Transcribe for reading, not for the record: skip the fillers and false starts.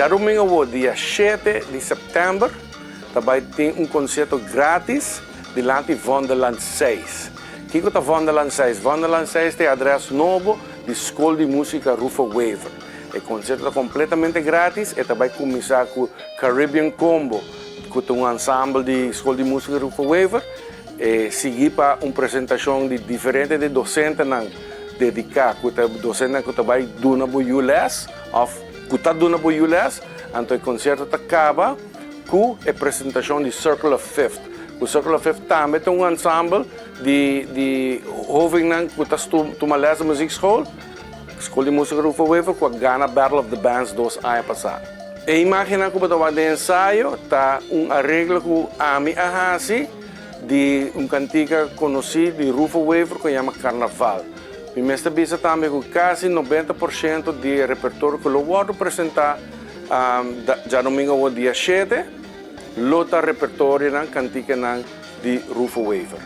Djarumingo dia 7 di sèptèmber ta bai tin un konsierto gratis dilanti Vondellaan 6. Kiko ta Vondellaan 6? Vondellaan 6 ta e adrès nobo di Skol di Músika Rufo Wever. E konsierto ta kompletamente gratis, e ta bai kuminsá ku Caribbean Combo, ku ta un ensemble di Skol di Músika Rufo Wever, e sigui pa un presentashon di diferente di dosentenan dediká, ku ta dosentenan ku ta bai duna bo yu lès òf ku ta duna bo yu lès. Anto e konsierto ta kaba ku e presentashon di Circle of Fifth. Ku Circle of Fifth tambe ta un ensemble di hóbennan ku ta tuma lès di muziekschool, Skol di Músika Rufo Wever, ku a gana Battle of the Bands 2 aña pasá. E imágennan ku bo ta wak den ensayo ta un areglo ku ami a hasi di un kantika konosí di Rufo Wever ku yama Karnaval. Mi mester bisa tambe ku kasi 90% di e repertorio ku lo wòrdu presentá djadumingu dia 7 lo ta repertorionan, kantikanan di Rufo Wever.